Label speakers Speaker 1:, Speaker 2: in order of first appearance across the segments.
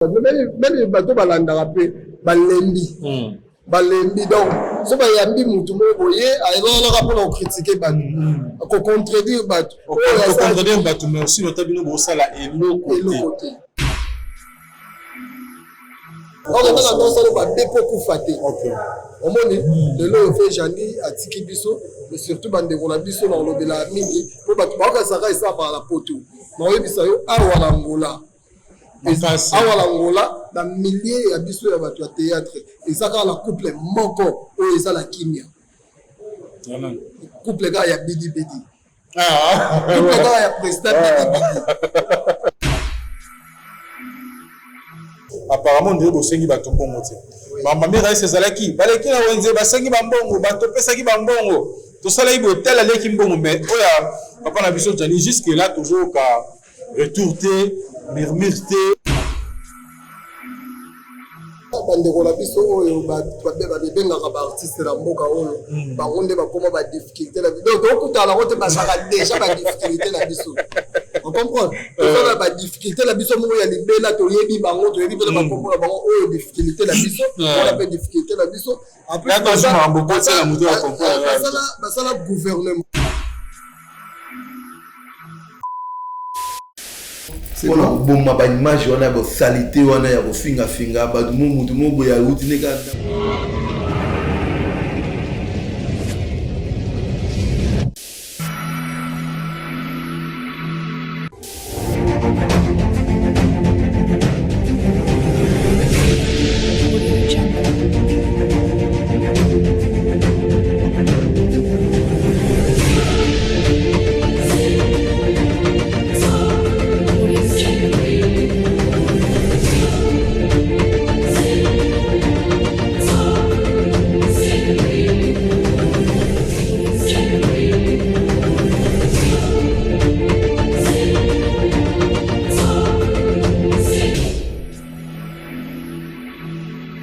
Speaker 1: Meme bato balandaka mpe balembi balembi donc so bayambi mutu moko boye ayelaka mpona kokritike bato kocontredire bato
Speaker 2: kocontredire bato mais aussi lota bino bosala eloko
Speaker 1: eloko te okotala nosala mabe mpo kufa te omoni lelo oyo fe jandi atiki biso mais surtout bandeko na biso na kolobela mingi mpo bato baokasaka esalaka na poto nakoyebisa yo awa na Angola awa na Angola na milieu ya biso ya bato ya théâtre eza kaka na couple moko oyo eza na kimia couple kaka ya bidibidi couple kaka ya président bidibidi.
Speaker 2: Apparemment ndenge bosengi bato mbongo te, mama Rais ezalaki baleki na wenze, basengi bambongo, bato opesaki bambongo, tosalaki boye, tel aleki mbongo, mais oyo papa na biso Gianni, jusque là tozoyoka retour te, murmure te.
Speaker 1: Bandeko na biso oyo babengaka baartiste na mboka oyo, bango nde bakóma badifficulté na biso. Donc tokutana yango te, bazalaka déjà badifficulté na biso, ocomprendre? Tozala badifficulté na biso moko ya libela, toyebi bango, toyebi mpena bakombo na bango. Oyo difficulté na biso wana mpe difficulté na biso basala gouvernement.
Speaker 3: Mpona koboma baimage wana ya bosalite wana ya kofingafinga bato, mo mutu mo boye awuti nde kaka.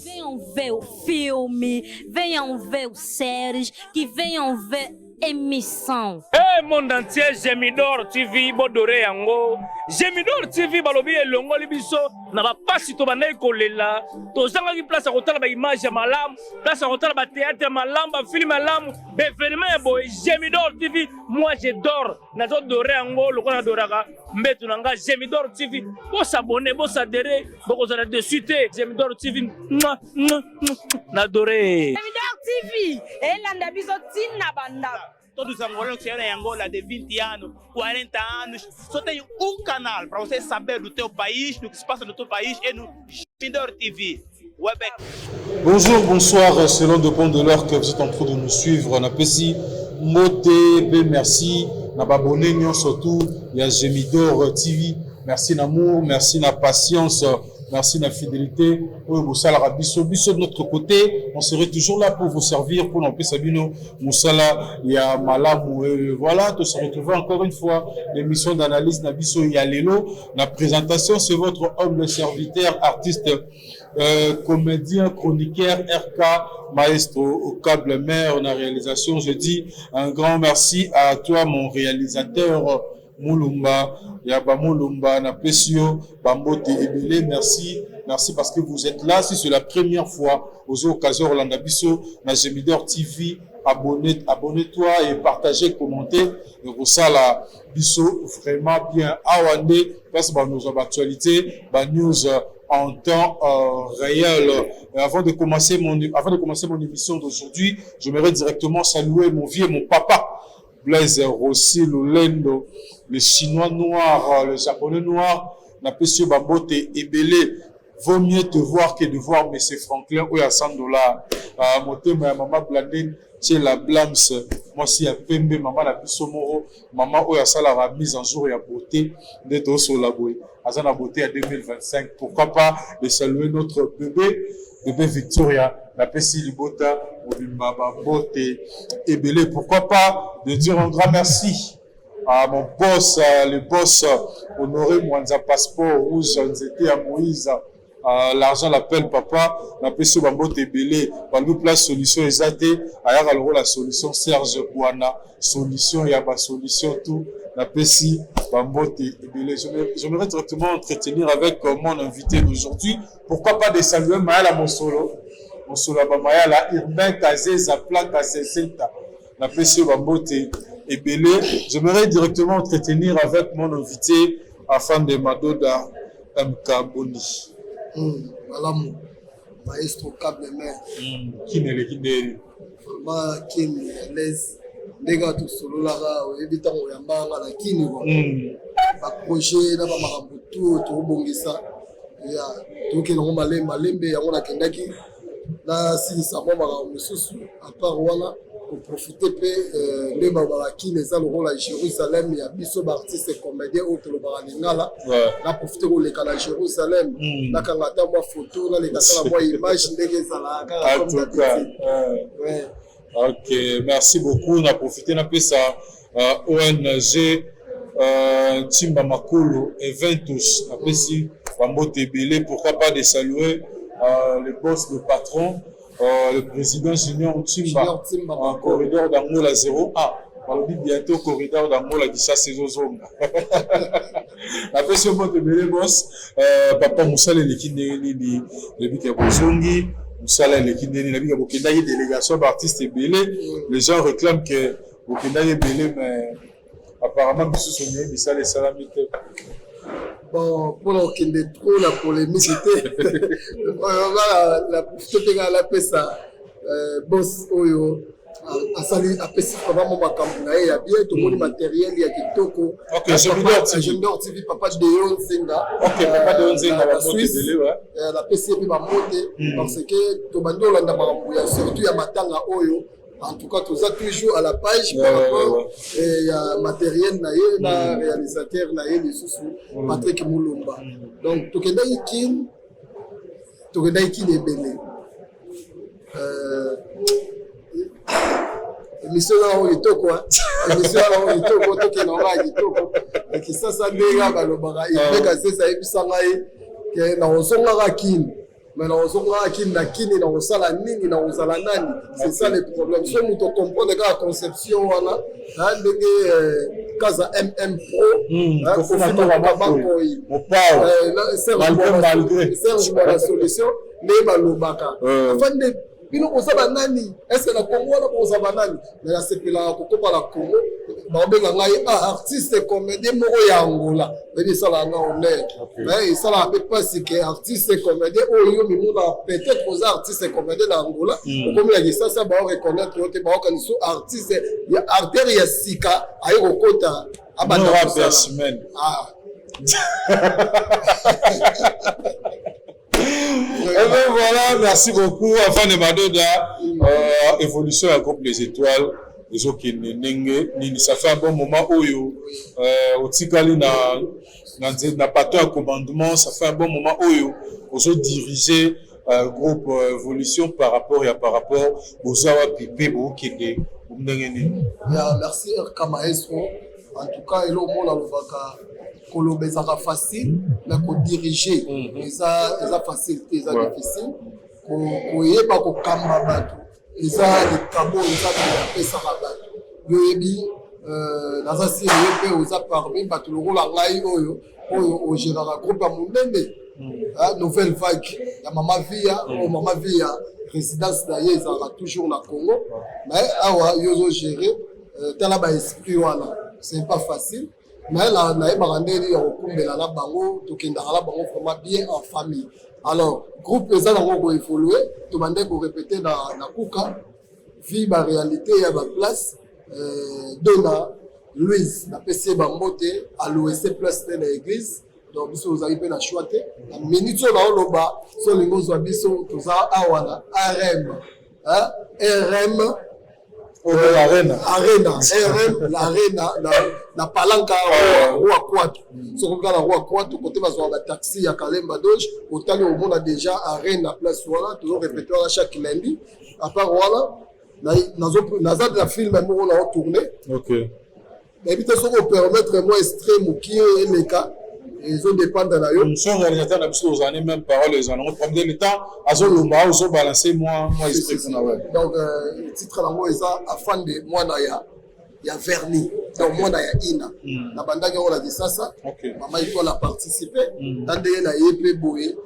Speaker 4: Venham ver o filme, venham ver os séries, que venham ver émission.
Speaker 5: Hey, monde entier, Gemidor TV, bodore yango. Gemidor TV balobi elongoli biso na bapasi tobandaki kolela, tozangaki place ya kotala baimage ya malamu, place ya kotala batheatre ya malamu, bafilme malamu, baevenement ya boye. Gemidor TV, moi je dors, nazodore yango lokola nadoraka mbetu na nga. Gemidor TV, bosabone, bosadere, bokozala dessus te. Gemidor TV, mwa nadore.
Speaker 6: Gemidor TV elanda biso ntina bandako.
Speaker 7: Todos os angolanos que chegaram em Angola de 20 anos, 40 anos, só tem um canal para você saber do teu país, do que se passa no teu país, é no Gemidor TV. Web.
Speaker 2: Bonjour, bonsoir, selon dépend de l'heure que vous êtes en train de nous suivre. Napesi mbote pe merci na babone nyonso tout ya Gemidor TV. Merci d'amour, merci na patience, merci na fidélité. Oyo bosalaka biso biso de notre côté, on serait toujours là pour vous servir, pour napesa bino mosala ya malamu. Et voilà, to se retrouver encore une fois l'émission d'analyse na biso ya lelo. La présentation, c'est votre humble serviteur, artiste, comédien, chroniqueur, RK, maestro au câble mère, la réalisation. Je dis un grand merci à toi, mon réalisateur, Moulumba, Yaba Moulumba, Napesio, Bambote Ebele, merci. Merci parce que vous êtes là. Si c'est la première fois aux occasions Rolanda Bisso, na Gemidor TV, abonnez, abonnez-toi et partagez, commentez. Et ça, biso vraiment bien. Awande, parce que nos actualités, ba news en temps réel. Avant de commencer mon émission d'aujourd'hui, j'aimerais directement saluer mon vieux, mon papa, Blaise Rossi Lulendo, le chinois noir, le japonais noir, napesi yo bambote ebele. Vaut mieux te voir que de voir M. Franklin oyo ya 100 $. Motema ya mama Blandine Tiela Blams, mwasi ya pembe, mama na biso moko, mama oyo asalaka mise en jour ya beauté nde tosola boye, aza na beauté ya 2025. Pourquoi pas de saluer notre bébé, bébé Victoria? Napesi libota mobimba bambote ebele. Pourquoi pas de dire un grand merci à mon boss, le boss Honoré Mwanza, passeport rouge, nzete ya Moïse, l'argent l'appelle papa. Napesi yo bambote ebele. Balobi place solution eza te, ayaka lokola solution. Serge Bwana, solution ya basolution tout. Napesi bambote ebele. J'aimerais directement entretenir avec mon invité d'aujourd'hui. Pourquoi pas de saluer Mayala Mosolo, Mosolo ya Mayala, Urbain Kazeza, Plaka Sesenta. Napesi bambote ebele. J'aimerais directement entretenir avec mon invité Afande Madoda MK Boni.
Speaker 1: Malamu, maestro Câble Mer.
Speaker 2: Kin eleki ndeni?
Speaker 1: Vraiment, Kin à l'aise, ndenge tosololaka, oyebi, ntango oyambaka na Kini kwa baprojet na bamakambo tu tokobongisa ya tokokende yango malembe malembe. Yango nakendaki nasilisa mwa makambo mosusu. À part wana, koprofiter mpe nde balobaka Kini eza lokola Jérusalem ya biso baartiste comédien oyo tolobaka lingala. Naprofiter koleka na Jérusalem, nakanga ata mwa photo, naleka ata na mwa image ndenge ezalaka kaka comme d'habitude. Ouais.
Speaker 2: Ok, merci beaucoup. On a profité napesa ONG Ntimba Makolo Eventus. Napesi bambote ebele. Pourquoi pas de saluer le boss, le patron, le président Junior Ntimba,
Speaker 1: Junior Ntimba
Speaker 2: en corridor d'Angola 01. Balobi bientôt corridor d'Angola Kinshasa ezozonga. Napesi yo mbote ebele, boss. Papa, mosala eleki ndenge nini? Nabika bozongi, mosala eleki ndenge nini? Nabika bokendaki délégation baartiste ebele. Les gens réclament que bokendaki ebele, mais apparemment misusu ndenge misala esalami te.
Speaker 1: Bon, mpona kokende trop na polémique te, na profite mpe kaka napesa boss oyo asali, apesi vraiment mo makambo na ye ya bien. Tomoni matériel ya kitoko. Gemidor TV, papa Deo Nzenga.
Speaker 2: Na
Speaker 1: Suisse, napesi ye mpe bambote parce que tobandi olanda makambo ya surtout ya matanga oyo. En tout cas, toza toujours à la page par rapport ya matériel na ye na réalisateur na ye lisusu, Patrick Mulumba. Donc tokendaki Kine, tokendaki Kine ebele. Émission yango kitoko, émission yango kitoko, tokende yango ya kitoko. Kisasa, ndenge balobaka, Ibeka Sesa ayebisa ngai ke nakozongaka Kine, mais nakozongaka Kini, na Kini nakosala nini, nakozala nani? C'est ça le problème. So moto comprendre kaka conception wana na ndenge Kaza MM Pro, Serge Bwana Solution, nde balobaka afande bino boza banani? Est-ce na Congo wana boza banani? Mais nasepelaka kokóma na Congo, baobenga ngai artiste comédien moko ya Angola. Oyebi, esalaka nga honneur, mais esalaka mpe mpasi ke artiste comédien oyo yo mimona, peut-être oza artiste comédien na Angola, okomi na Kisasa, baoreconnaître yo te, baokanisa artiste ya artere ya sika aye kokota,
Speaker 2: abanda kosala. Et ben voilà, merci beaucoup. Afande Madoda, évolution ya groupe Les Étoiles, ezokende ndenge nini? Ça fait un bon moment oyo otikali na bateau ya commandement, ça fait un bon moment oyo ozodiriger groupe. Évolution par rapport boza wapi mpe bookende ndenge nini?
Speaker 1: Ya, merci RK Maestro. En tout cas, eloko mona alobaka, koloba ezalaka facile, mais kodiriger eza facile te, eza difficile. Koyeba kokamba bato eza likambo oyo Nzambe apesaka bato. Yo oyebi, naza sûr yo mpe oza parmi bato lokola ngai oyo ogéraka groupe ya monene, Nouvelle Vague ya Mama Via, oyo Mama Via résidence na ye ezalaka toujours na Congo, mais awa yo ozogérer. Tala baesprit wana, c'est pas facile, mais nayebaka ndenge ya kokumbela na bango, tokendaka na bango vraiment bien en famille. Alors groupe eza nango koévoluer. Tobandaki korépéter na kuka vi baréalité ya baplace. Dona Louise, napesi ye bambote, alouese place te na église. Donc biso ozali mpe na choix te. Na minute oyo naoloba, so olingi ozwa biso, toza awa na RM, RM.
Speaker 2: Arena.
Speaker 1: Arena, RM la Arena, na Palanka, Rua 4. Soki kaka na Rua 4, kote bazwaka bataxi ya Kalemba Doge, otali, omona déjà Arena, place wana tozo répéter wana chaque lundi. À part wana, naza na film moko na otourner. Nayebi te soki opermettre mwa extrait mokie eleka, ezodépendre na yo.
Speaker 2: Son réalisateur na biso ozali même parole ezala nango premier le temps, azolomba, ozobalance mwa esprit kuna, ouais.
Speaker 1: Donc titre yango eza Afande mwana ya Ya verni, donc mwana ya Ina. Nabandaki yango na Kisasa. Mama Etoile aparticipe na ndenge na ye mpe boye.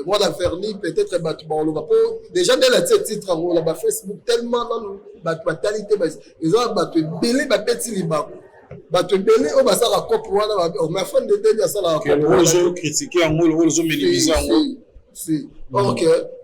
Speaker 1: Mwana verni, peut-être bato bakoloba mpo déjà nde natie titre yango na bafacebook, tellement nanu bato batali te. Eza bato ebele babeti libaku, bato ebele oyo basalaka cope wana, mais afande ndenge asalaka.
Speaker 2: Ozocritiquer yango, lokola ozominimiser yango.
Speaker 1: Si, ok,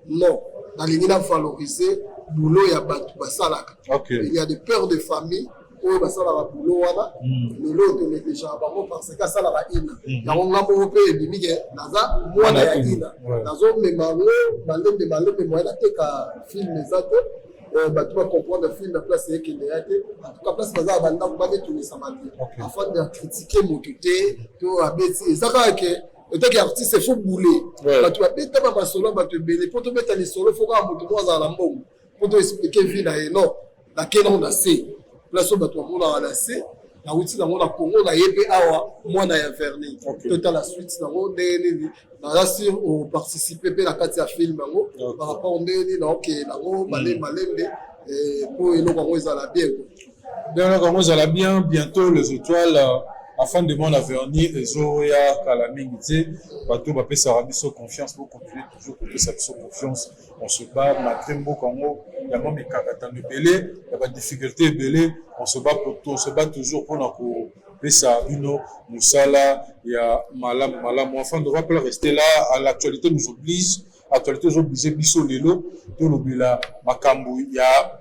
Speaker 1: non, nalingi na valoriser boulot ya bato basalaka. Il y a des pères de famille oyo basalaka boulot wana. Lelo tonégligeaka bango parce que asalaka Ina. Yango nga moko mpe ebimi ke naza mwana ya Ina. Nazomema yango malembe malembe. Moye nateka film eza te, bato bacomprendre film na place ekende ya te. En tout cas, place baza ya bandako, bametunisama te afin de critiquer moto te to abeti. Eza kaka ke etaki artiste, faut bule. Bato babeta ba masolo, bato ebele mpo tobeta lisolo, faut kaka moto moko azala na mbongo mpo to expliquer vie na ye. Non, nakei nango na se, place oyo bato bamonaka na se. Nauti nango na Congo, naye mpe awa, mwana ya verni. Totala suite nango ndenge nini. Naza sur oparticipe mpe na kati ya film yango par rapport ndenge nini naokende nango malembe malembe mpo eloko yango ezala bien.
Speaker 2: Bien, eloko yango ezala bien. Bientôt les étoiles afin de mon avenir ezoya kala mingi te. Bato bapesaka biso confiance, bocontinue toujours kopesa biso confiance. On se bat malgré mboka yango yango, mikakatano ebele ya badifficulté ebele. On se bat pour, on se bat toujours mpona kopesa bino mosala ya malamu malamu. Enfin, on devra pas rester là. À l'actualité nous oblige, actualité ezoblige biso. Lelo tolobela makambo ya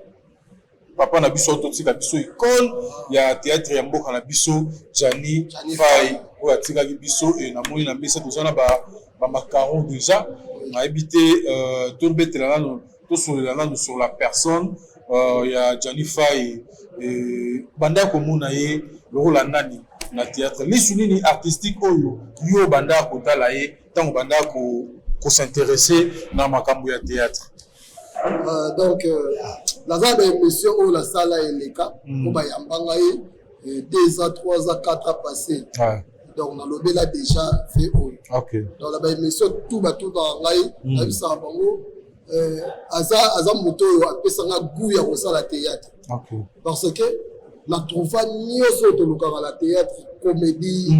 Speaker 2: papa na biso, totika biso icône ya théâtre ya mboka na biso, Gianni Fay, oyo atikaki biso. E namoni na mesa toza na bamacaron déjà. Nayebi te, tobetela nano, tosolela nano sur la personne ya Gianni Fay. Banda komona ye lokola nani na théâtre? Lisu nini artistique oyo yo banda kotala ye ntango banda kos'intéresser na makambo ya théâtre?
Speaker 1: Donc naza na émission oyo nasala eleka po bayamba ngai 2 ans, 3 ans, 4 ans passé. Donc nalobela déjà fait oyo. Donc na baémission tout batutaka ngai, nayebisaka bango aza moto oyo apesanga goût ya kosala théâtre parce que na trouva nyonso oyo tolukaka na théâtre, comédie,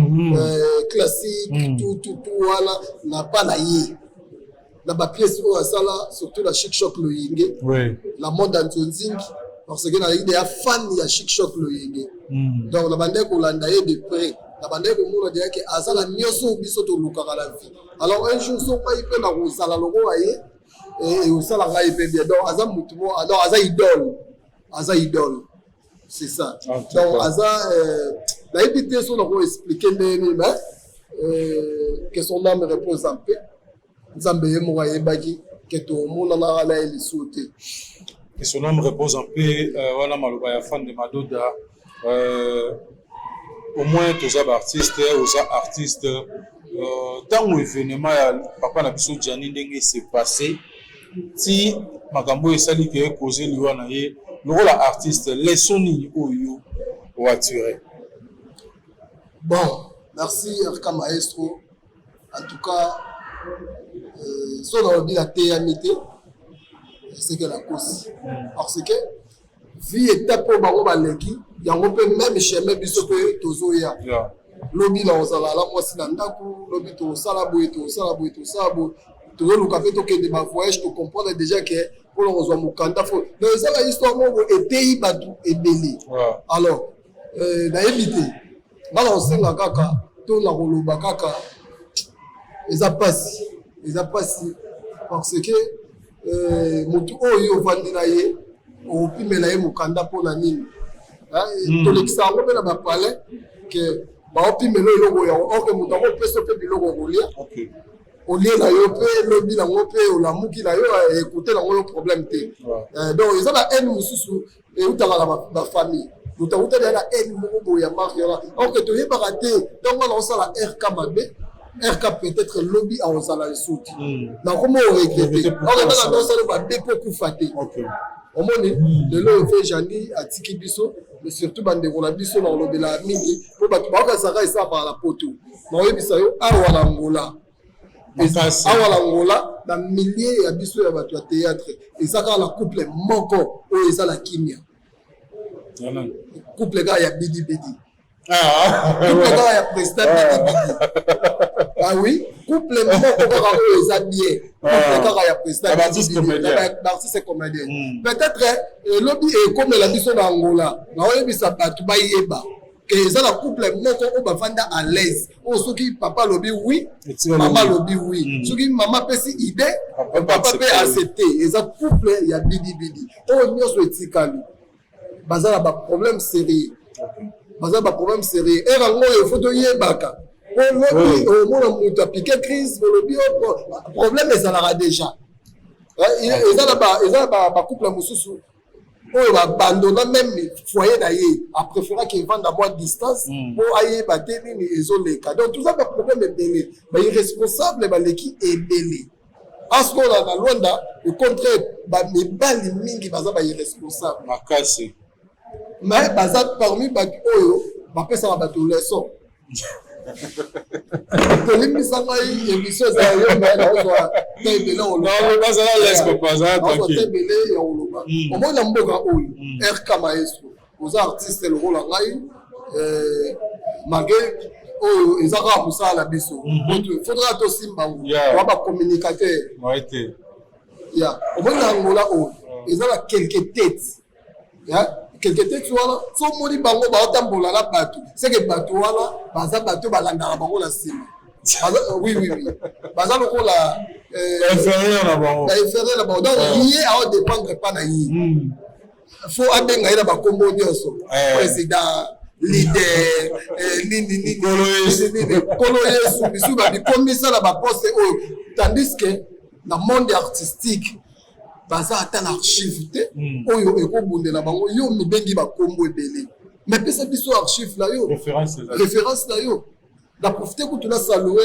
Speaker 1: classique, tout tout tout wana na pa na ye, na bapièce oyo asala, surtout na Chic Choc Loyenge, la monde ya Nzonzingi, parce que nazalaki deya fan ya Chic Choc Loyenge. Donc na bandaki kolanda ye de près, na bandaki komona deya ke aza na nyonso oyo biso tolukaka na vie. Alors un jour so ngai mpe na kozala lokola ye, ekosala ngai mpe bien. Donc aza motu mo, donc aza idole, aza idole, c'est ça. Donc aza, nayebi te so nako expliquer ndenge nini, mais que son âme repose en paix. Nzambe ye moko ayebaki ke tomonanaka na ye lisusu te.
Speaker 2: Que son âme repose en paix. Wana maloba ya fan de Madoda. Au moins toza baartiste, oza artiste. Ntango événement ya papa na biso Gianni, ndenge ese passé ti makambo oyo esali ke cause liwa na ye, lokola artiste, leçon nini oyo oattirer?
Speaker 1: Bon, merci RK Maestro. En tout cas, so nalobi nateyami te, eseke nakosi, parce que vie étape oyo bango baleki yango mpe, même chemin biso mpe tozoya. Lobi na kozala na mwasi na ndako, lobi tokosala boye, tokosala boye, tokosala boye, tozoluka mpe tokende bavoyage. Tocomprendre déjà ke mpona kozwa mokanda faut. Donc eza ba histoire moko eteyi bato ebele. Alors nayebi te, nga na kosenga kaka to na koloba kaka, eza mpasi, eza mpasi, parce que motu oyo ovandi na ye, okopimela ye mokanda mpona nini? Tolekisa yango mpe na bapalais ke baopimela eloko yango, or que moto yango opesa mpe biloko ya kolia, olie na yo mpe lobi nango mpe olamuki na yo, ekute nango yo problème te. Donc eza na haine mosusu eutaka na bafamille. Moto akutani ya na haine moko boye ya marque wana, or que toyebaka te. Ntango wana osala RK mabe, RK peut-être lobi akozala lisusu te, nakoma oregretter, or que ntango osala mabe mpo kufa te. Omoni lelo oyo mpe Gianni atiki biso, mais surtout bandeko na biso na kolobela mingi mpo bato baokasaka esalamaka na poto. Nakoyebisa yo, awa na Ngola, awa na Ngola, na milieu ya biso ya bato ya théâtre, eza kaka na couple moko oyo eza na kimia. Couple kaka ya bidibidi. Couple kaka ya président bidibidi. Ah oui, couple moko kaka oyo eza bien, couple kaka ya président, baartiste comédien. Peut-être elobi ekomela biso na Angola. Naoyebisa bato bayeba ke eza na couple moko oyo bavanda à l'aise, oyo soki papa alobi oui, mama alobi oui, soki mama apesi idée, papa mpe accepte. Eza couple ya bidibidi. Oyo nyonso etikali baza na baproblème sérieux, baza na baproblème sérieux. Ere yango oyo faut toyebaka, po lobi omona moto apike crise, olobi problème ezalaka déjà. Eza na bacouple mosusu oyo babandona même foyer na ye, apréféraki evanda mwa distance mpo ayeba te nini ezoleka. Donc toza baproblème ebele, bairresponsable baleki ebele. Asko na Lwanda, au contraire, bamibali mingi baza bairresponsable.
Speaker 2: Makasi.
Speaker 1: Mais baza parmi bato oyo bapesaka bato leçon. Tolimbisa ngai, émission eza yo, mais naozwa te ebele.
Speaker 2: Oloba
Speaker 1: te ebele ya koloba. Omoi na mboka oyo, RK Maestro, oza artiste lokola ngai, malgré oyo eza kaka mosala na biso, faudra tosimba ngo wa bacommunicateur ya. Omoi na Angola oyo eza na quelque tête, quelque tête wana, so omoni bango baotambola na bato, seke bato wana baza bato balandaka bango na nsima. Oui, baza lokola
Speaker 2: inférieur na bango.
Speaker 1: Inférieur na bango. Donc ye aodépendre pa na ye, faut abenga ye na bakombo nyonso, président, leader, nini nini, Nkolo Yesu, bisu babikomisa na baposte oyo, tandis que na monde artistique baza ata na archive te oyo ekobundela bango. Yo mibengi bakombo ebele, mais pesa biso archive na yo, référence na yo. Na profite kutu na salue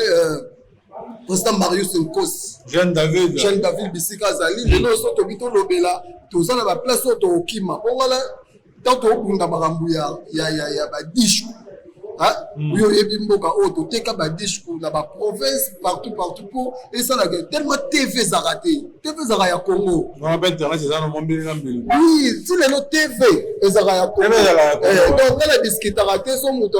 Speaker 1: président Marius Nkosi.
Speaker 2: Jeune David.
Speaker 1: Jeune David, bisika azali lelo, so tobi tolobela, toza na baplace oyo tokokima mpongala ntango tokobunda makambo ya badisque. Oyo oyebi, mboka oyo toteka badisque na baprovince partout partout, mpo esalaka tellement TV ezalaka te. TV ezalaka ya Congo. Oui, ti lelo TV ezalaka ya Congo. Donc nga na discutaka te. So motu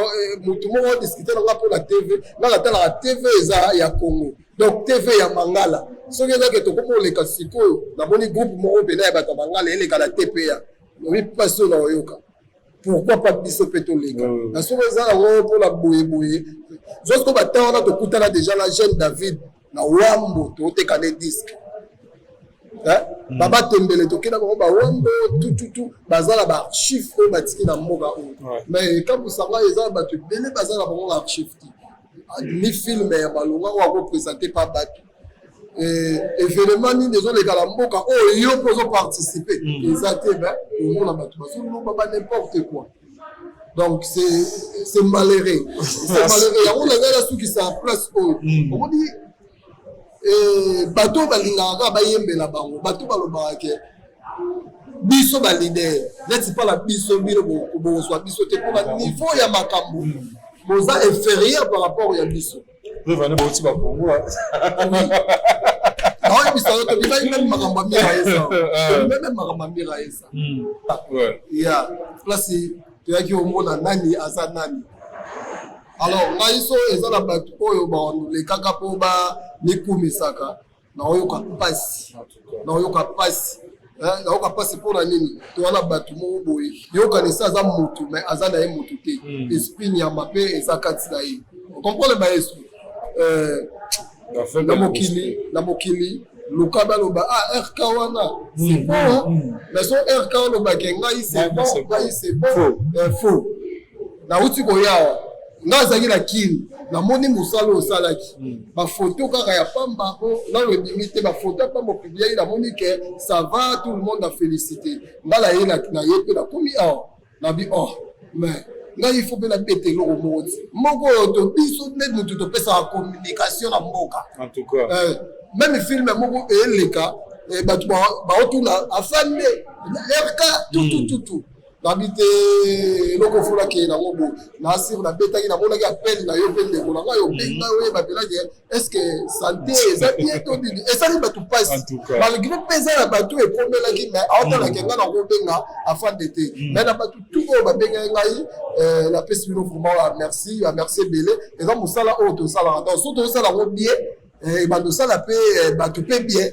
Speaker 1: moko odiscute nanga mpona TV, nga natalaka TV eza ya Congo. Donc TV ya Mangala, soki ezake tokoma oleka sikoyo, namoni groupe moko mpena ya bato ya Mangala eleka na TPA, lobi mpasi oyo na oyoka. Pourquoi pas biso mpe toleka na soki eza yango mpona boyeboye? Zosko bata wana tokutana déjà na jeune David na Wambo, toteka ne disque babatembele, tokenda bango bawambo tututu. Baza na baarchive oyo batiki na mboka oyo, mais ekambwisanga, eza na bato ebele baza na bango na archive te, ni film ya balonga oyo akoprésente pa bato, événement nini ezoleka na mboka oyo yo mpo ozoparticipe eza te. Mais omona bato bazoloba ba n'importe quoi. Donc c'est malheureux, c'est malheureux. Yango na ngai nasukisa place oyo. Omoni, bato oyo balingaka kaka bayembela bango, bato balobaka ke biso baleader neti mpona biso, bino bokozwa biso te mpona niveau ya makambo, boza inférieur par rapport ya biso.
Speaker 2: Bauti bakongo.
Speaker 1: Naoyebisa yo, tobimaki même makambo ya Mira Esa, tobimaki même makambo ya Mira Esa ya place toyaki omona nani aza nani. Alors ngai, so eza na bato oyo balekaka mpo bamikumisaka, naoyoka mpasi, naoyoka mpasi, nayoka mpasi. Mpona nini? Towana bato moko boye, yokanisa aza motu, mais aza na ye motu te. Esprit nyama mpe eza kati na ye. Comprendre bayesu na mokili, na mokili luka baloba: "Ah, RK wana c'est bon." Mais so RK olobake: "Ngai c'est bon, ngai c'est bon", faux. Nauti koyawa, ngai azalaki na Kini, namoni mosala oyo osalaki, bafoto kaka ya pamba po nano ebimi te, bafoto ya pamba opubliaki, namoni ke ça va, tout le monde a félicité. Ngai na ye na ye mpe nakomi awa, nabi: "Oh, mais ngai il faut mpe nabeta eloko moko ti moko oyo to biso nde motu topesaka communication na mboka."
Speaker 2: En tout cas.
Speaker 1: Même film moko eleka, bato baotuna afande RK tutututu. Nabi te eloko ofulaki nango boye nasir nabetaki, namonaki appel na yo mpe ndeko na ngai obengi ngai oyeba mpelaki est ce que santé eza bien to nini. Esali bato mpasi malgré mpe eza na bato ekomelaki, mais aotalaki ngai nakobenga afande te. Mais na bato tout oyo babengaki ngai, napesi bino vraiment merci, merci ebele. Eza mosala oyo tosalaka, donc so tozosala yango bien, ebanda osala mpe bato mpe bien.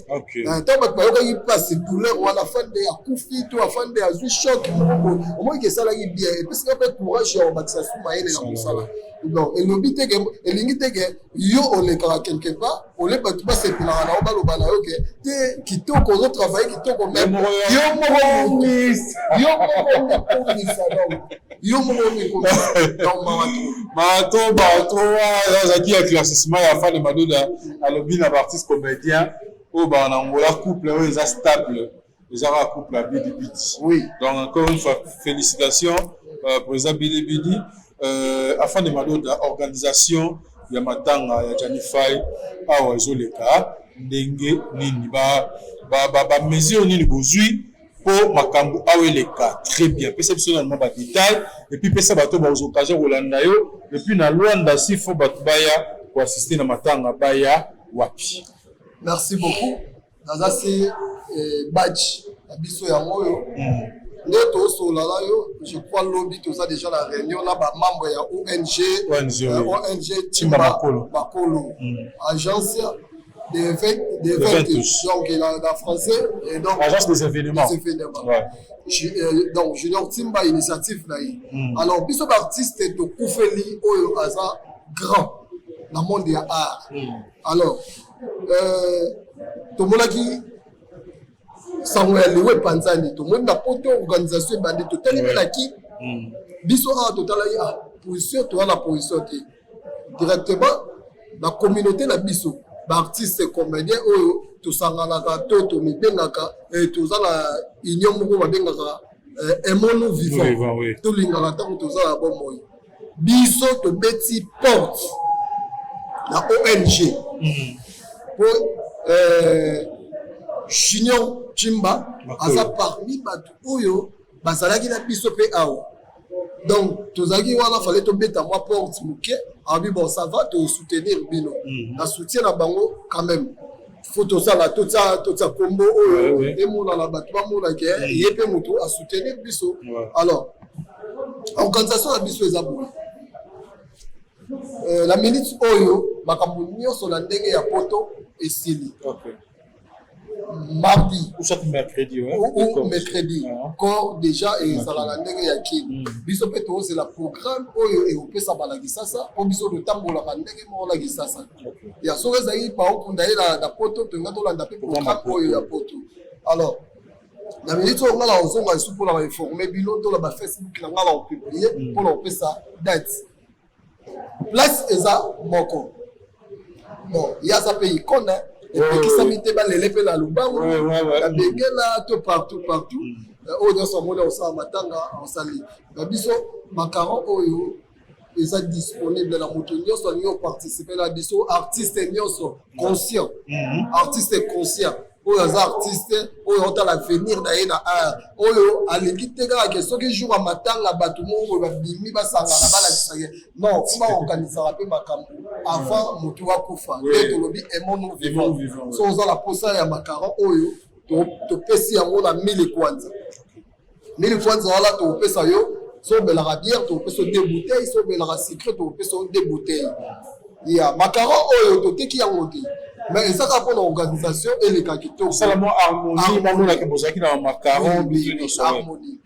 Speaker 1: Ntango bato bayokaki mpasi, douleur wana, afande akufi to afande azwi choc moko boye, omoniki esalaki bien, epesika mpe courage ya kobakisa su mayele na mosala. Donc elobi teke, elingi teke yo olekaka quelque part ole, bato basepelaka na yo, baloba na yo ke te kitoko, ozotravaille kitoko, mais yo moko, yo moko mikomisa. Donc yo moko mikomisa, donc mawa
Speaker 2: trop. Mato bato azalaki éclaircissement ya Fane Madoda. Alobi na baartiste comédien oyo baa na Angola, couple oyo eza stable, eza kaka couple ya Bidi Bidi. Donc encore une fois, félicitations, président Bidi Bidi. Afande Madoda, organisation ya matanga ya Jani Fai awa ezoleka ndenge nini? Bamesure nini bozwi mpo makambo awa eleka très bien? Pesa biso nano badétail et puis pesa bato bazwa occasion kolanda yo. Et puis na Lwanda, s'il faut bato baya koassiste na matanga, baya wapi?
Speaker 1: Merci beaucoup. Naza se badge na biso yango oyo nde tosolola na yo. Je crois lobi toza déjà na réunion na bamembre ya ONG.
Speaker 2: ONG, oui.
Speaker 1: ONG.
Speaker 2: Timba Makolo.
Speaker 1: Makolo, agence de
Speaker 2: Eventus.
Speaker 1: Donc na français et donc
Speaker 2: agence des événements.
Speaker 1: Des événements. Donc Junior Timba, initiative na ye. Alors biso baartiste tokufeli oyo aza grand na monde ya art. Alors tomonaki sango ya liwa epanzani, tomoni na poto organisation ebandi, totali mpe na ki biso awa, totalaki ah, position toza na position te directement na communauté na biso baartiste comédien oyo tosanganaka to tomibengaka, toza na union moko babengaka Aimons-nous vivant.
Speaker 2: Vivant, oui.
Speaker 1: Tolingaka ntango toza na bomoi. Biso tobeti porte na ONG po Junior Chimba
Speaker 2: Makolo.
Speaker 1: Aza parmi bato oyo bazalaki na biso mpe awa. Donc tozalaki wana, fallait tobeta mwa porte moke. Abi bon, ça va, tosoutenir bino na soutien na bango. Quand même faut tosala, totia kombo oyo emonana, bato bamonake ye mpe moto asoutenir biso. Alors organisation na biso eza boye. La minute oyo, makambo nyonso na ndenge ya poto esili. Mardi
Speaker 2: ou soit mercredi, ouais.
Speaker 1: Ou mercredi, corps déjà ezala na ndenge ya Kini. Biso mpe tozela programme oyo ekopesa na Kisasa, mpo biso totambolaka ndenge moko na Kisasa. Ya soki ezali baokunda ye na poto, tolinga tolanda mpe programme oyo ya poto. Alors na minute oyo nga na kozonga esu mpona bainforme bino to na bafacebook na nga na kopublie mpona kopesa date. Place eza moko. Bon, ye aza mpe icône, epekisami te balele mpe na Lubango, na Bengela to partout partout. Oyo nyonso amoni akosala matanga, asali na biso. Macaron oyo eza disponible na moto nyonso alingi koparticipe na biso, artiste nyonso conscient, artiste conscient oyo aza artiste, oyo aotala avenir na ye na art, oyo alingi te kaka ke soki jour ya matanga bato moko boye babimi basangana balakisake. Non, fo baorganisaka mpe makambo avant motu akufa. Nde tolobi aimons-nous vivant. So oza na posa ya macaron oyo, topesi yango na 1000 kwanza. 1000 kwanza wana tokopesa yo, so omelaka bière, tokopesa yo deux bouteilles, so omelaka sucré, tokopesa yo deux bouteilles ya macaron. Oyo toteki yango te, mais eza kaka mpona organisation eleka kitoko.
Speaker 2: Osala mwa harmonie, bamonaka bozalaki na macaron.
Speaker 1: Harmonie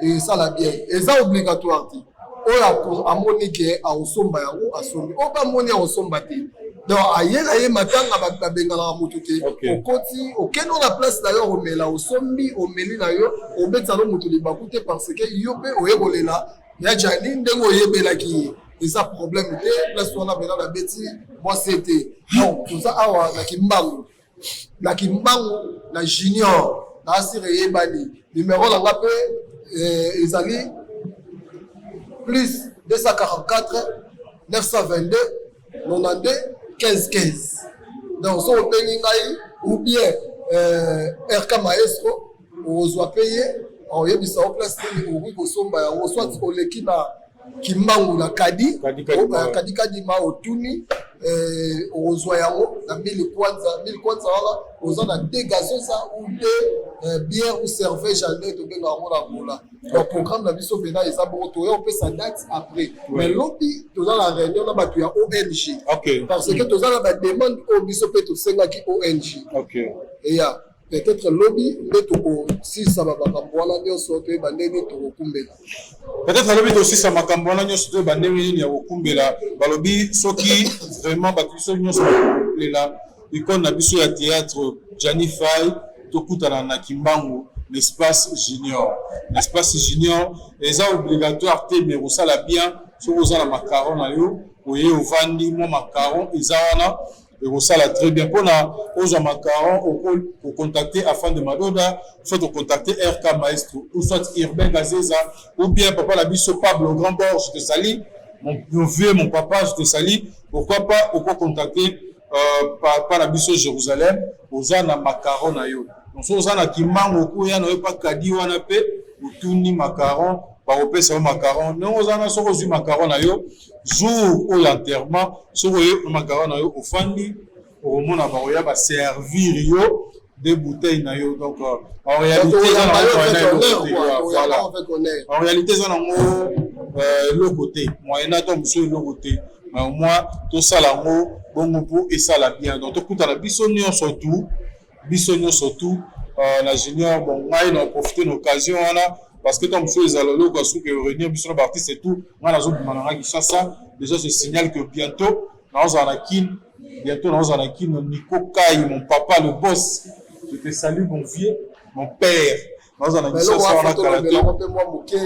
Speaker 1: esala bien. Eza obligatoire te. Oyo amoni ke akosomba yango, asombi. Oyo bamoni akosomba te, donc aye na ye matanga, babenganaka motu te. Okoti, okende na place na yo, omela, osombi, omeli na yo, obetisa no motu libaku te, parce que yo mpe oye kolela ya Jani ndenge oyebelaki ye. Eza problème te. Place wana mpena nabeti mwasi te. Donc toza awa na Kimbangu, na Kimbangu na Junior na asire eyebani. Numero na nga mpe ezali plus 244 922 92 15 15. Donc so obengi ngai ou bien RK Maestro, okozwa mpe ye. Oyebisa yo place nini okoki kosomba yango, soit oleki na Kimbangu na Kadi Kadi Kadima, otuni, okozwa yango na 1000 kwanza. 1000 kwanza wana oza na deux gazosa ou deux bière ou cerveja, nde tobenga yango na Angola. Donc programme na biso mpena eza bongo, toya opesa date après, mais lobi toza na réunion na bato ya ONG, parce que toza na bademande oyo biso mpe tosengaki ONG eya. Peut-être lobi nde tokosilisa bamakambo wana nyonso, toyeba ndenge tokokumbela.
Speaker 2: Peut-être lobi tosisa makambo wana nyonso, toyeba ndenge nini ya kokumbela. Balobi soki vraiment bato biso nyonso bakolela icône na biso ya théâtre Gianni Fay, tokutana na Kimbangu, l'espace junior. L'espace junior eza obligatoire te, mais kosala bien soki oza na macaron na yo, oye ovandi, mwa macaron eza wana, ekosala très bien. Mpona ozwa macaron, okocontacter Afin de Madoda, soit ocontacter RK Maestro, ou soit Urbain Gazeza, ou bien papa na biso Pablo Grand Bord, je te salue mon vieux, mon papa, je te salue. Pourquoi pas okocontacter papa na biso Jérusalem. Oza na macaron na yo, donc so oza na Kimbangu, okoya na yo mpa Kadi wana mpe otuni macaron, bakopesa yo macaron. Ndenge oza na, soki ozwi macaron na yo, jour oyo enterrement, soki oye na macaron na yo, ofandi, okomona bakoya baservir yo deux bouteilles na yo. Donc en réalité eza nango, voilà, en réalité eza nango eloko te, moyena to mosusu eloko te, mais au moins tosala yango bongo mpo esala bien. Donc tokutana biso nyonso tu, biso nyonso tu na junior. Bon, ngai na profite na occasion wana, parce que ntango mosusu ezala eloko ya suki réunir biso na baartiste et tout. Ngai nazobima na ngai Kinshasa déjà. Je signale que bientôt naozala na Kine, bientôt naozala na Kine. Nico Kai, mon papa le boss, je te salue, mon vieux, mon père. Naozala na Kinshasa wana kala te.
Speaker 1: Mpe mwa moke,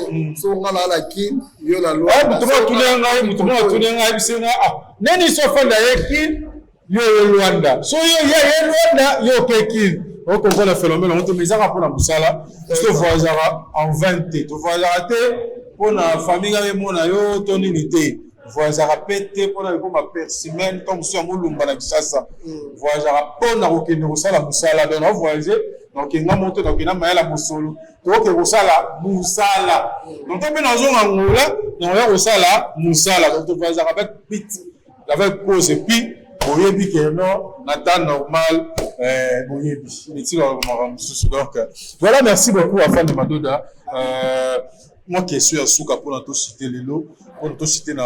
Speaker 1: so nga na na Kine, yo na
Speaker 2: Moto moko atuni ngai, moto moko atuni ngai, ayebisi ngai: "Ah, neni so ofanda ye Kine, yo ye Lwanda, so yo ye ye Lwanda, yo oke Kine." Okomprendre phénomène yango te, mais ezaka mpona mosala. So tovoyageaka en vain te, tovoyageaka te mpona famille kaka emona yo to nini te, voyageaka mpe te mpona ekoma persimaine to mosusu ya molumba na Kinshasa. Voyageaka mpona kokende kosala mosala. Donc navoyage, naokenda moto, nakokenda mayala mosolo, tokoke kosala mosala. Donc to mpe nazonga Ngola, nakoya kosala mosala. Donc tovoyageaka avec but, avec cause. Et puis boyebi ke non, na temps normal, boyebi neti makambo mosusu. Donc voilà, merci beaucoup, Afande Madoda. Mwa question ya suka mpona tosite lelo, mpona tosite na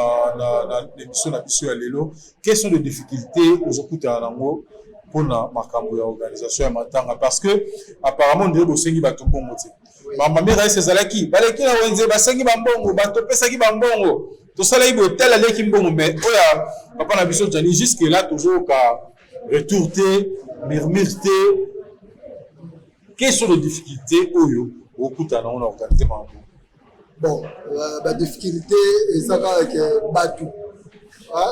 Speaker 2: émission na biso ya lelo: question de difficulté ozokutana nango mpona makambo ya organisation ya matanga, parce que apparemment ndenge bosengi bato mbongo te, bamami rais ezalaki baleki na wenze, basengi bambongo, bato opesaki bambongo, tosalaki boye, tel aleki mbongo, mais oyo ya papa na biso Jani, jusque là tozoyoka retour te, murmure te. Question de difficulté oyo okutana nango na organise makambo?
Speaker 1: Bon, badifficulté eza kaka ke bato,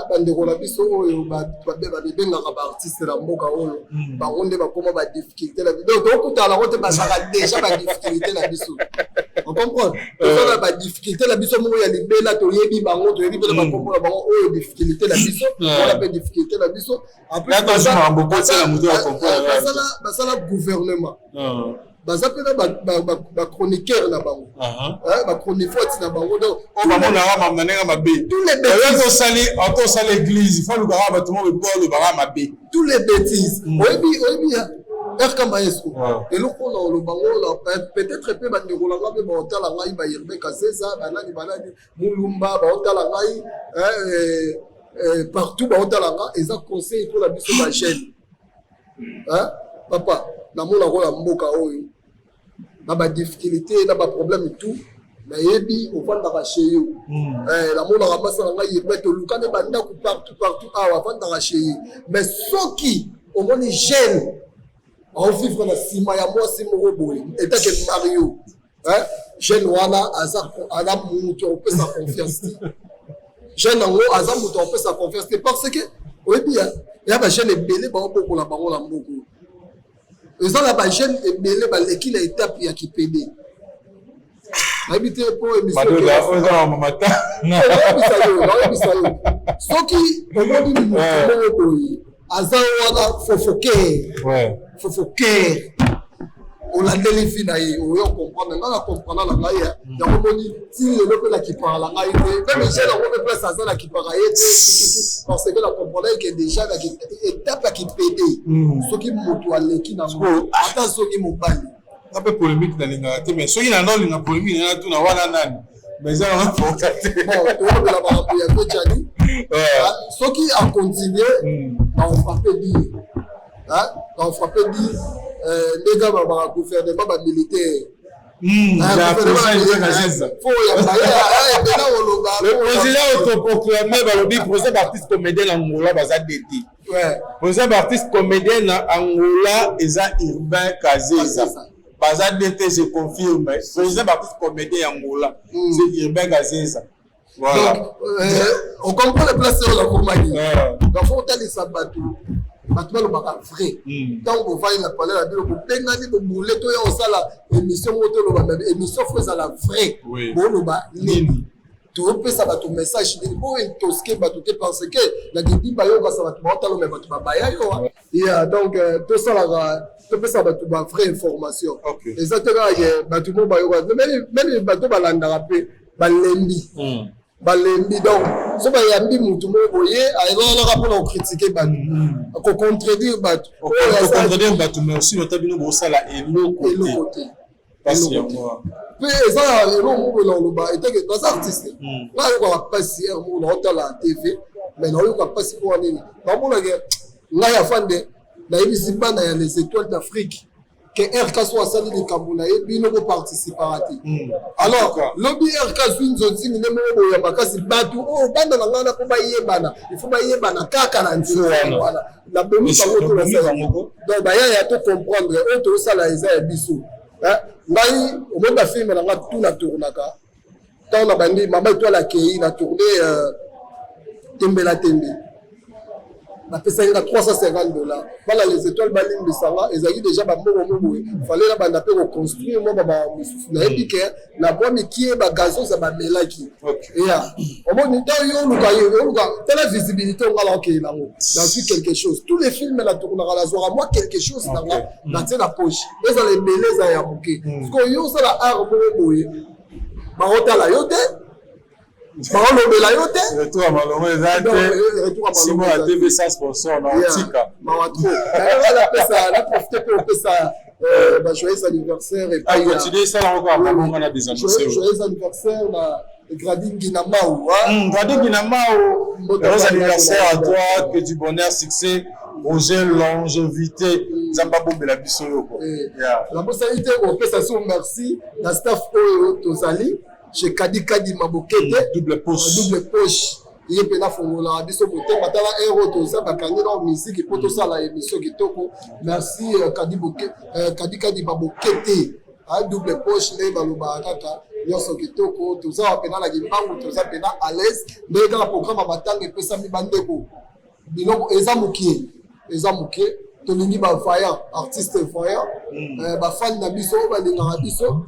Speaker 1: bandeko na biso oyo babengaka baartiste na mboka oyo, bango nde bakóma badifficulté na biso. Donc tokutana nango te, bazalaka déjà badifficulté na biso, ocomprendre? Toza na badifficulté na biso moko ya libela, toyebi bango, toyebi mpe na bakombo na bango. Oyo difficulté na biso wana mpe difficulté na biso. Basala gouvernement, baza mpe na bachroniqueur na bango, bachronifote na bango. Donc
Speaker 2: bamonaka na ndenge mabe. Osali ata osala église, fa lukaka bato mo bebo olobaka mabe.
Speaker 1: Tous les bêtises, oyebi, oyebi RK Maestro, eloko na oloba ngo, peut-être mpe bandeko na nga mpe baotala ngai, bayerbe Kaseza, banani banani, Mulumba, baotala ngai partout, baotala nga, eza conseil mpona biso bajeune. Papa, namonako na mboka oyo na badifficulté, na baproblème, tout nayebi, ovandaka chez yo. Namonaka masa na ngai Yerbe, toluka nde bandako partout partout awa, avandaka chez ye. Mais soki omoni jeune aovivre na nsima ya mwasi moko boye etake mario, jeune wana aza moto akopesa confiance te. Jeune yango aza moto akopesa confiance te, parce que oyebi ya bajeune ebele baobokola bango na mboka, eza na bajeune ebele baleki na étape ya kipede, nayebi te po émissionnaoyebisa yo, soki omoni moto moko boye aza wana fofoquer, fofoquer. Olandeli vie na ye, oyo comprendre nga na comprendre na ngai yango. Moni ti lelo mpe nakipaka na ngai te, même jeune yango mpe place aza, nakipaka ye te, parce que na comprendre ke déjà na étape ya kipede, soki moto aleki nango, ata soki mobali.
Speaker 2: Nga mpe polémique nalingaka te, mais soki nanda olinga polémique, nanga tuna wana nani, mais eza yango mpoka te.
Speaker 1: Bon, toyobela makambo ya Kojani. Soki acontinue na ofrappe dire, na ofrappe dire ndenge ba gouvernement bamilitaire.
Speaker 2: Fo
Speaker 1: ebela koloba.
Speaker 2: Le président autoproclamé, balobi président baartiste comédien na Angola baza dete. Président baartiste comédien na Angola eza Urbain Kazeza, baza dete, je confirme. Président baartiste comédien ya Angola, c'est Urbain Kazeza, voilà.
Speaker 1: Donc ocomprendre place oyo nakomaki. Donc faut otalisa bato, bato balobaka vrai. Ntango bovandi na palais na bino, bobengani bobule, toya kosala émission moko, toloba émission, faut ezala vrai. Boloba nini? Topesa bato message nini? Po intoxiquer bato te, parce que na début bayokasa bato baotala, me bato babaya yo ya. Donc tosalaka, topesa bato ba vraie information. Eza te kaka ke bato mo bayoka, même bato balandaka mpe balembi, balembi. Donc so bayambi motu moko boye, ayelaka mpona kocritiquer bato, kocontredire bato.
Speaker 2: Contredire bato, mais aussi nota bino bosala eloko.
Speaker 1: Eloko te. Mpe eza eloko moko boye na koloba eteke naza artiste, nga ayokaka mpasi ere moko naotala TV, mais naoyoka mpasi mpo nini? Naomonake ngai afande, nayebisi bana ya Les Étoiles d'Afrique ke RK so asali likambo na ye, bino boparticipaka te. Alors lobi RK azwi nzonzingi nde moko boye ya makasi, bato oyo banda na ngai na mpo bayebana, il faut bayebana kaka na nzela wana. Nabomi bango to nasala. Donc bayaya, to comprendre oyo tozosala eza ya biso. Ngai omoni bafilm na nga tu na tournaka, ntango na bandi Mama Etoile akei na tourne Tembe na Tembe, bapesaki nga 350 $. Bana Les Étoiles balimbisanga, ezalaki déjà bambongo mo boye, fale na banda mpe koconstruire mwa baba mosusu. Nayebi ke na mwa mikie bagazos bamelaki ya omoni. Ntango yo oluka, yo oluka, tala visibilité onga na okeye nango, nazwi quelque chose. Tous les films na tournaka, nazwaka mwa quelque chose nanga, natie na poche, ezala ebele, ezala ya moke. Parce yo osala art moko boye, baotala yo te, baolobela yo te.
Speaker 2: Retour ya malongo eza te, simo ya TV sans sponsor na otika.
Speaker 1: Mawa trop. Napesa, naprofite mpe opesa ba joyeux anniversaire.
Speaker 2: Epai continue esala ngo kaka malonga na des
Speaker 1: annoncé. Joyeux anniversaire na Gradi Ngina Mau.
Speaker 2: Gradi Ngina Mau, heureux anniversaire à toi, que du bonheur, succès, projet, longévité, Nzambe abombela biso yoko.
Speaker 1: Nabosani te kopesa so merci na staff oyo tozali chez Kadi Kadi Mabokete.
Speaker 2: Double poche.
Speaker 1: Double poche, ye mpe nafungolaka biso motema. Tala ere oyo toza, bakangi na musique mpo tosala émission kitoko. Merci Kadi, Kadi Kadi Mabokete, double poche, nde balobaka kaka nyonso kitoko. Toza mpena na Kimbangu, toza mpena à l'aise. Ndenge kaka programme ya matanga epesami, bandeko, biloko eza mokie, eza moke. Tolingi bavaillant artiste, vaillant bafani na biso oyo balingaka biso.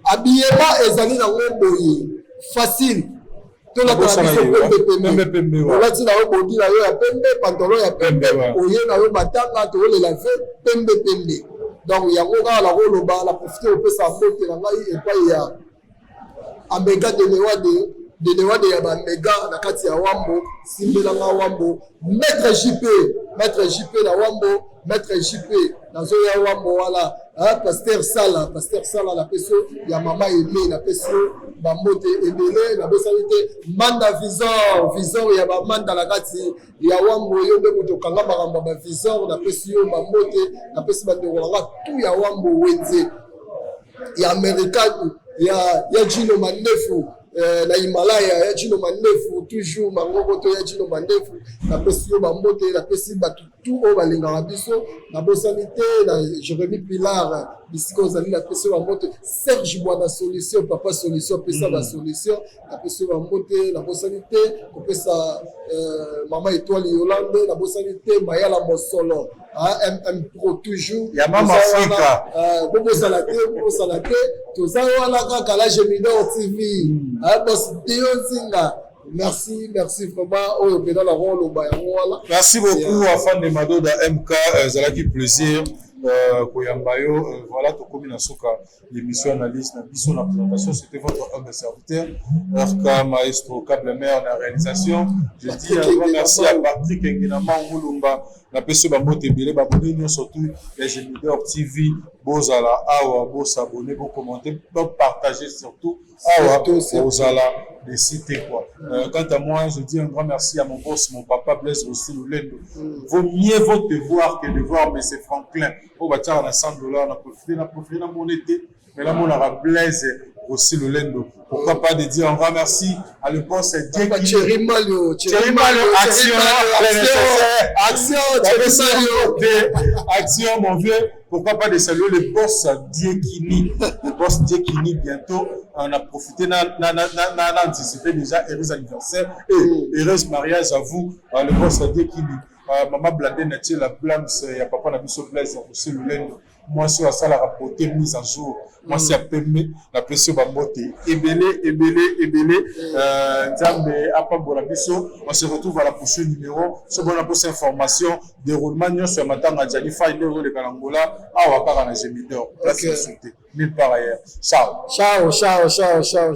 Speaker 1: Habillement ezali nango boye facile, tolataka biso pembe pembe. Olati na yo bodi na yo ya pembe, pantalon ya pembe, oye na yo matanga, toolela ve pembe pembe. Donc yango kaka nakoloba. Na profite kopesa mbote na ngai epai ya Amega Denewade, Denewade ya Bamega na kati ya Wambo, simbelanga Wambo, Maître JP, Maître JP na Wambo, Maître JP nazoya Wambo wana. Pasteur Sala, Pasteur Sala, napesi yo ya mama Eme, napesi yo bambote ebele. Nabosani te Manda Visor, Visor ya bamanda na kati ya Wambo, yo nde moto okanga makambo ya bavisor, napesi yo bambote. Napesi bandeko nanga tu ya Wambo, wenze ya Amerikani ya Jino Mandefu, na Himalaya ya Jino Mandefu, toujours mangoko to ya Jino Mandefu, napesi yo bambote. Napesi bato tu oyo balingaka biso. Nabosani te na Jérémi Pilar, bisika ozali, napesi yo bambote. Serge Bwana Solution, Papa Solution, apesa basolution, napesi yo bambote. Nabosani te kopesa Mama Étoile Yolande. Nabosani te Mayala Mosolo, MM Pro toujours.
Speaker 2: Ya Mama Afrika.
Speaker 1: Bobosala te, bobosala te, toza wana kaka la Gemidor TV, bos Deo Nzinga. Merci, merci vraiment. Oyo mpena na koloba yango wana.
Speaker 2: Merci beaucoup, Afande Madoda MK, ezalaki plaisir. Koyamba yo, voilà, tokomi na suka l'émission analyse na biso na présentation. C'était votre humble serviteur RK Maestro Câble Mer na réalisation. Je dis un grand merci à Patrick Nginama Ngulumba. Napesi bambote ebele, babone nyonso tu ya Gemidor TV. Bozala awa, bosabonner, bocommenter, bopartager surtout awa, bozala déçus te quoi. Quant à moi, je dis un grand merci à mon boss, mon papa Blaise Rossi Lulendo. Vaut mieux vaut te voir que de voir mais c'est Franklin oyo batiaka na 100 $. Na profité na mona te, mais namonaka Blaise Rossi Lulendo. Pourquoi pas de dire un grand merci à le boss
Speaker 1: Thierry Malio.
Speaker 2: Thierry Malio, action,
Speaker 1: action, Thierry
Speaker 2: Malio, action, mon vieux. Pourquoi pas de saluer le boss Diekini, le boss Diekini bientôt. On a profité, na anticipé déjà heureux anniversaire et heureux mariage à vous, le boss Diekini. Maman Blandé Natie la Blams ya papa na biso Blaise Rossi Lulendo, mwasi oyo asalaka beauté mise en jour, mwasi ya pembe. Napesi yo bambote ebele ebele ebele. Nzambe apambola biso. On se retrouve à la prochaine numéro. So bona mposa information, déroulement nyonso ya matanga Djani Fai nde ozoleka na Ngola awa kaka na Gemidor, place te, nulle part ailleurs. Ciao.
Speaker 1: Ciao, ciao, ciao, ciao.